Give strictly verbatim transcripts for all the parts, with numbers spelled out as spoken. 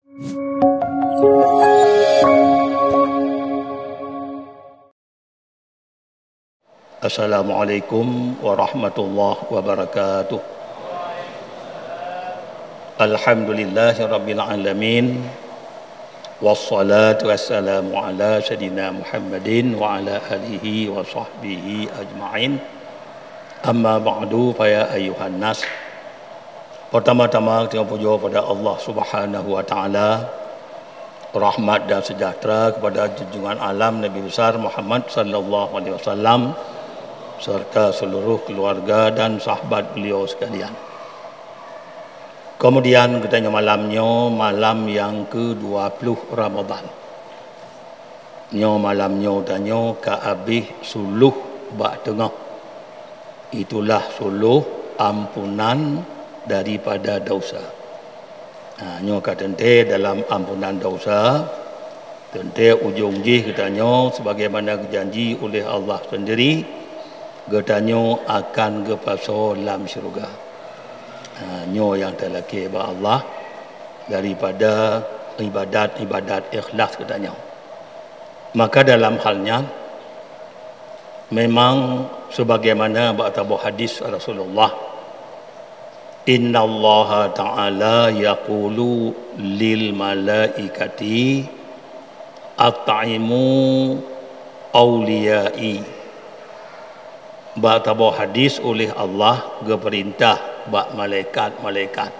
Assalamualaikum warahmatullahi wabarakatuh. Alhamdulillahirabbil alamin. Wassalatu wassalamu ala sayyidina Muhammadin wa ala alihi wa sahbihi ajma'in. Amma ba'du, fa ya ayyuhan nas. Pertama-tama, kita puja pada Allah Subhanahu wa Taala. Rahmat dan sejahtera kepada junjungan alam Nabi besar Muhammad sallallahu alaihi wasallam serta seluruh keluarga dan sahabat beliau sekalian. Kemudian, geutanyoe malam nyoe, malam nyang kedua puluh Ramadan. Nyoe malam nyoe tanyoe ka abéh suluh bak teungoh. Itulah suluh ampunan daripada dosa. Ha, nyoe ka teuntée dalam ampunan dosa, teuntée ujong jih geutanyoe sebagaimana geujanji uleh Allah sendiri, geutanyoe akan geupasoe lam syeuruga. Ha, nyoe nyang talakée bak Allah daripada ibadat-ibadat ikhlas geutanyoe. Maka dalam hal nyan, memang sebagaimana bak taboh hadis Rasulullah, "Innallaha ta'ala yaqulu lil malaikati, 'At'imu auliyai.'" Bak taboh hadis uleh Allah geupeurintah bak malaikat-malaikat,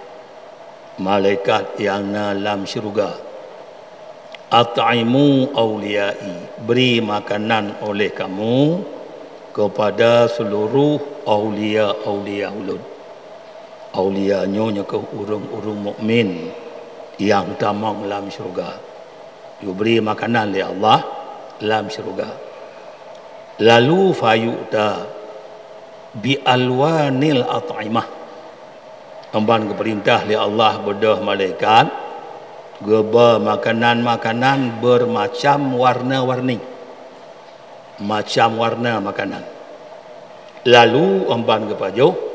malaikat nyang na lam syeuruga, "At'imu auliyai," bri makanan oleh kamu kepada seluruh aulia-aulia Ulôn. Aulia nyoe, nyoe keuh ureuëng-ureuëng mukmin nyang tamong lam syeuruga. Geubri makanan lé Allah lam syeuruga. Lalu fayu'ta bi alwanil at'imah. Amban geupeurintah lé Allah beudôh malaikat geuba makanan-makanan beurmacam warna-warni. Macam warna makanan. Lalu amban geupajoh,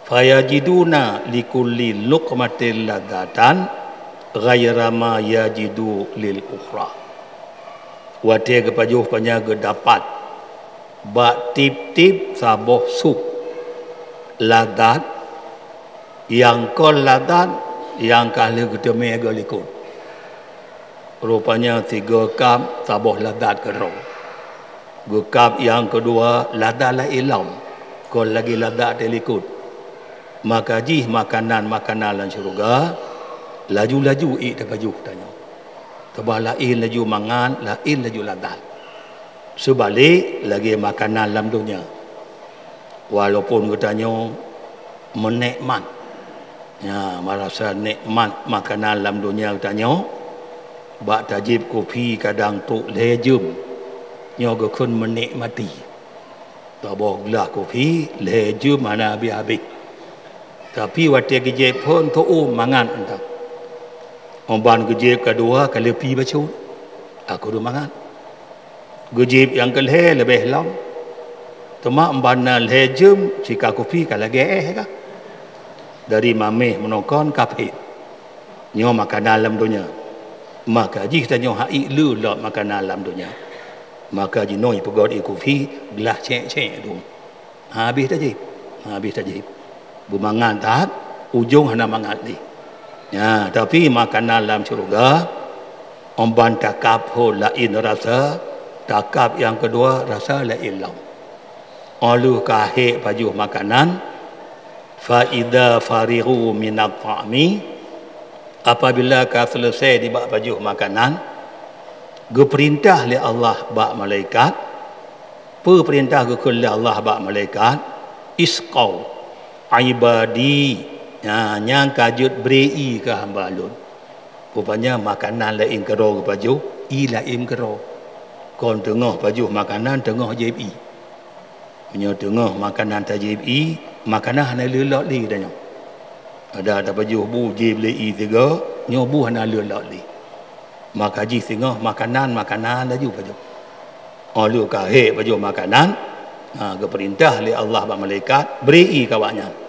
"Fayajiduna likulli luqmatin ladzatan ghaira ma yajidu lil ukhra." Watée geupajoh, panya geudapat bak tieb-tieb saboh sup lazat, nyang kon lazat nyang ka lheueh geuteumé geuh likot. Rupanya sigoe kab saboh lazat keudroe. Geukab nyang keudua lazat laén lom, kon lagée lazat teuh likot. Maka jih makanan-makanan lam syeuruga laju-laju ék tapajoh tanyoe. Teuma laén laju mangat, laén laju lazat. Seubalek lagée makanan lam donya. Walaupun geutanyoe meunikmat, ya, meurasa nikmat makanan lam donya geutanyoe, bak tajieb kupi kadang trok lhée jeuem, nyoe geukheun meunikmati. Saboh glah kupi lhée jeuem hana habéh-habéh. Tapi watée geujieb phon teu'oh mangat mantong. Amban geujieb keudua ka lheueh pih bacut, aku deuh mangat. Geujieb nyang keulhée leubeh lom. Teuma amban na lhée jeuem sika kupi ka lagée éh ka. Dari maméh meunoe kon ka phét. Nyoe makanan lam donya. Maka jih tanyoe haiek le lom makanan lam donya. Maka jinoe peugöt ié kupi glah cék-cék dum. Habéh tajieb. Habéh tajieb. Beumangat that, ujong hana mangat lé. Nya, tapi makanan lam syeuruga, amban takab phon laén rasa, takab nyang keudua rasa laén lom. Óh lheueh ka hék pajoh makanan, fa idza farighu minat ta'mi, apabila ka seuleusoe nibak pajoh makanan, geupeurintah lé Allah bak malaikat, Peue peurintah geukheun lé Allah bak malaikat, "Isqau ibadi," nyan, nyang ka jeuet bri ié keu hamba Lôn. Rupanya makanan laén keudroe geupajoh, ié laén keudroe. Kon teungoh pajoh makanan, teungoh jieb ié. Meunyoe teungoh makanan tajieb ié, makanan hana le lôt lé tanyoe. Ada tapajoh bu jieb lé ié sigoe, nyoe bu hana le lôt lé. Maka jih singoh makanan-makanan laju pajoh. Óh lheueh ka hék pajoh makanan, ha, geupeurintah lé Allah bak malaikat, "Bri ié keu awaknyan."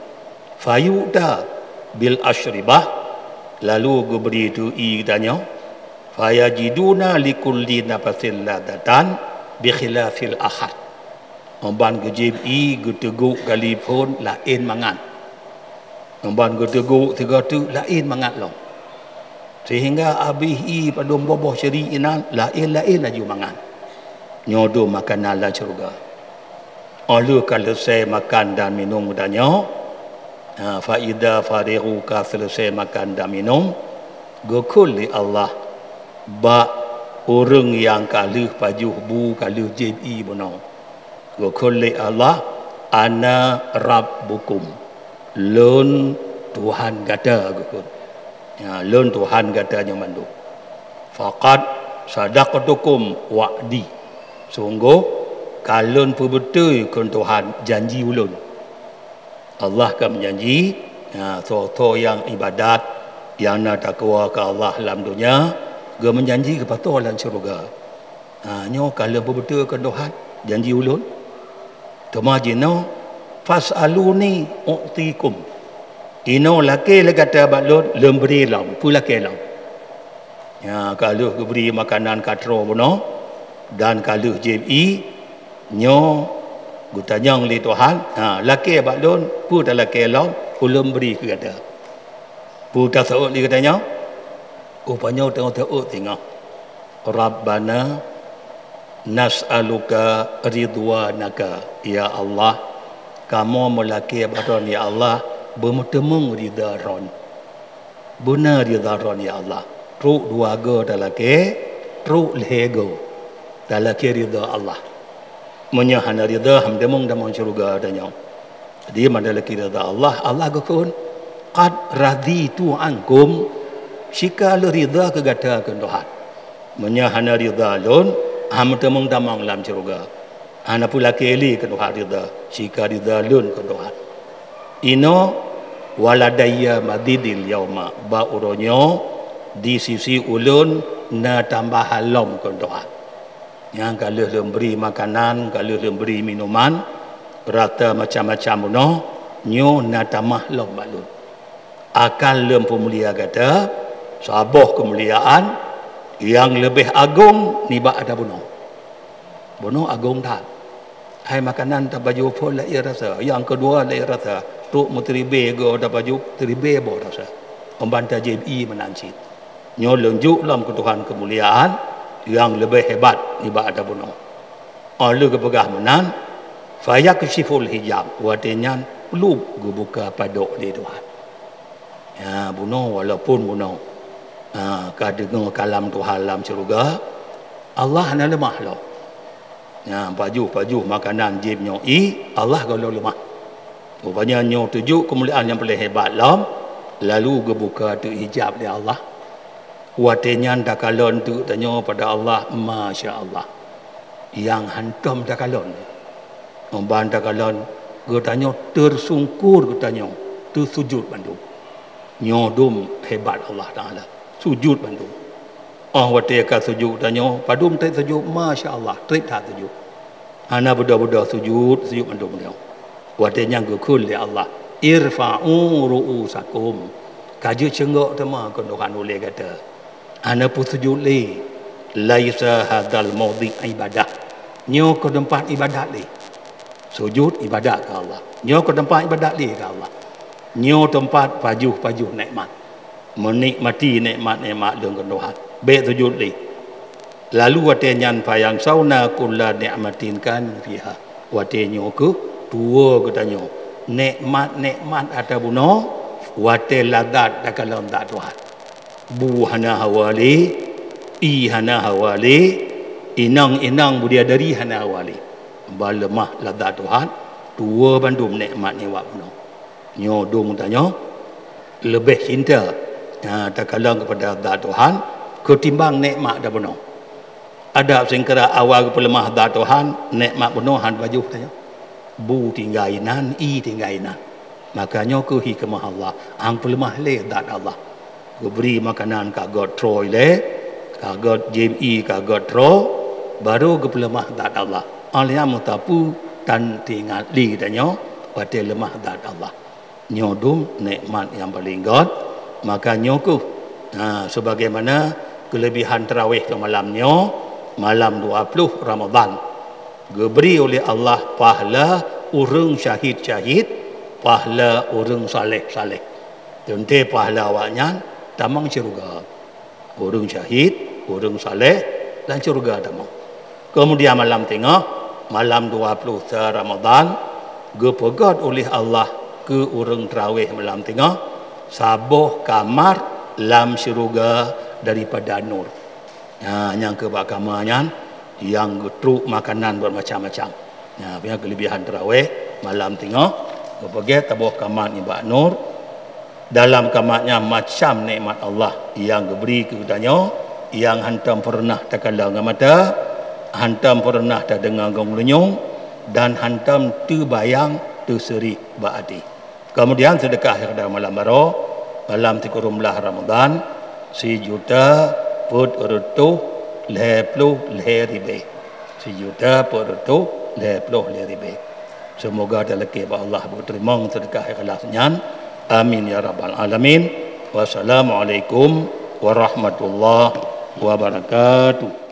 Fayu'ta bil asyribah, Lalu geubri teu ié geutanyoe, "Fayajiduna likulli nafasin ladzatan bi khilafil akhar." Ngon ban geujieb ié geuteugok galipon laén mangat. Ngon ban geuteugok sigoe teuk laén mangat lom. Seuhingga abéh ié padum boh-boh siri inan laén-laén laju mangat. Nyoe dum makanan lam syeuruga. Óh lheueh ka leusai makan dan minum geutanyoe, ha, fa idza farighu, ka seuleusoe makan dan minum, geukheun lé Allah bak ureuëng nyang ka lheueh pajoh bu, ka lheueh jieb ié bunoe. Geukheun lé Allah, "Ana rabbukum." Lôn Tuhan gata, geukheun. Ya, lôn Tuhan gata nyoe mandum. "Faqad sadaqtukum wa'di." Sunggoh ka lôn peubeutôi kheun Tuhan janji ulôn. Allah ka meujanji, ya, soe-soe nyang ibadat, nyang na takwa keu Allah lam donya, geumeujanji geupasoe lam syeuruga. Ha, nyoe ka lheueh peubeutôi keu Tuhan janji ulôn. Teuma jinoe, "Fas'aluni u'tikum." Inoe lakée lé gata bak lôn, lôn bri lom, peulakée lom. Ya, ka lheueh geubri makanan ka troe bunoe dan ka lheueh jieb ié, nyoe geutanyong lé Tuhan, "Ha, lakée bak lôn, peue talakée lom, ulôn bri keu gata." Peue taseuôt lé geutanyoe? Upanyoe teungoh teuôt singoh. "Rabbana nas'aluka ridwanaka." Ya Allah, kamoe meulakée bak Droen, ya Allah, beumeuteumeung ridha Droen. Beuna ridha Droen, ya Allah. Trok dua goe talakée, trok lhée goe talakée ridha Allah. Meunyoe hana ridha, han meuteumong tamong syeuruga tanyoe. Jadi, meunyoe lakée ridha Allah, Allah geukheun, "Qad raditu ankum," sika lôn ridha keu gata kheun Tuhan. Meunyoe hana ridha lôn, han meuteumong tamong lam syeuruga. Hana peulakée lé keu Tuhan ridha, sika ridha lôn keu Tuhan. Inoe, "Waladayya mazidul yauma," bak uroe nyoe di sisi ulôn na tambahan lom kheun Tuhan. Nyang ka lheueh lôn bri makanan, ka lheueh lôn bri minuman, rata macam-macam bunoe, nyoe na tamah lom bak lôn. Akan lôn peumulia gata saboh keumuliaan nyang leubeh agong nibak ata bunoe. Bunoe agong that. Hai makanan tapajoh phon laén rasa, nyang keudua laén rasa, trok meuteuribée goe tapajoh, teuribée boh rasa. Ngon ban tajieb ié meunan cit. Nyoe lôn jok lom keu Tuhan keumuliaan nyang leubeh hebat nibak ata bunoe. Óh lheueh geupeugah meunan, "Fayaksyifu hijab," watée nyan plup geubuka padok lé Tuhan. Ya, bunoe, walaupun bunoe, ha, ka deungoe kalam Tuhan lam syeuruga, Allah hana leumah lom. Ya, pajoh-pajoh makanan jieb nyoe ié, Allah gohlom leumah. Rupanya nyoe teujok keumuliaan nyang paleng hebat lom, lalu geubuka teuk hijab lé Allah. Watée nyan takalon teuk tanyoe pada Allah, masya Allah. Nyang hantom takalon. Ngon ban takalon, geutanyoe teusungkur, geutanyoe teusujut bandum. Nyoe dum hebat Allah Taala. Sujut bandum. Óh watée ka sujut tanyoe, padum treb sujut, masya Allah, treb that sujut. Hana beudôh-beudôh sujut, sujut bandum nyoe. Watée nyan geukheun lé Allah, "Irfa'u ru'usakum." Ka jeuet ceunggok teuma keunohan ulée gata. Hana peusujut lé. "Laisa hadzal maudhi' ibadah." Nyoe kon teumpat ibadat lé. Sujut ibadat keu Allah. Nyoe kon teumpat ibadat lé keu Allah. Nyoe teumpat pajoh-pajoh nikmat. Meunikmati nikmat-nikmat lôn keunohan. Bék sujut lé. Lalu watée nyan, "Fayansauna kulla ni'matin kanu fiha." Watée nyoe keuh tuwoe geutanyoe nikmat-nikmat ata bunoe, watée lazat takalon zat Tuhan. Bu hana hawa lé, ié hana hawa lé, inong-inong bidadari hana hawa lé. Ban leumah lazat Tuhan, tuwoe bandum nikmat nibak bunoe. Nyoe dum tanyoe leubeh cinta, ha, takalon keupada zat Tuhan keutimbang nikmat ata bunoe. Adak singkira awai geupeuleumah zat Tuhan, nikmat bunoe hana pajoh tanyoe. Bu tinggai inan, ié tinggai inan. Maka nyoe keuh hikmah Allah, han peuleumah lé zat Allah. Geubri makanan ka göt troe ilée, ka göt jieb ié ka göt troe, barô geupeuleumah zat Allah. Óh lheueh nyan meusapeue tan teuingat lé tanyoe watée leumah zat Allah. Nyoe dum nikmat nyang paleng göt, maka nyoe keuh Nah, sebagaimana kelebihan tarawih ke malam nyoe, malam dua puluh Ramadan, geubri oleh Allah pahala ureuëng syahid-syahid, pahala ureuëng saleh-saleh. Teuntée pahala awaknyan tamong syeuruga. Ureuëng syahid, ureuëng saleh, dan syeuruga tamong. Kemudian malam teungoh, malam dua puluh sa Ramadan, geupeugét oleh Allah keu ureuëng tarawih malam teungoh, saboh kamar lam syeuruga daripada nur. Nyan, nyang keu bak kamar nyan, nyang geutrok makanan buat macam-macam. Nyan, punya kelebihan tarawih malam teungoh, geupeugét saboh kamar nibak nur. Dalam kamar nyan macam nikmat Allah nyang geubri keu geutanyoe, nyang hántom peureunah takalon ngon mata, hántom peureunah tadeungoe ngon geulinyueng, dan hántom teubayang teuseurih bak até. Kemudian seudeukah akhé dalam malam baroe, malam sikureueng blaih Ramadan, sijuta peuet reutôh lhée ploh lhée ribée. Sijuta peuet reutôh lhée ploh lhée ribée. Seumoga talakée bak Allah beuteurimong seudeukah ikhlaih nyan. Amin ya rabbal alamin. Wassalamualaikum warahmatullahi wabarakatuh.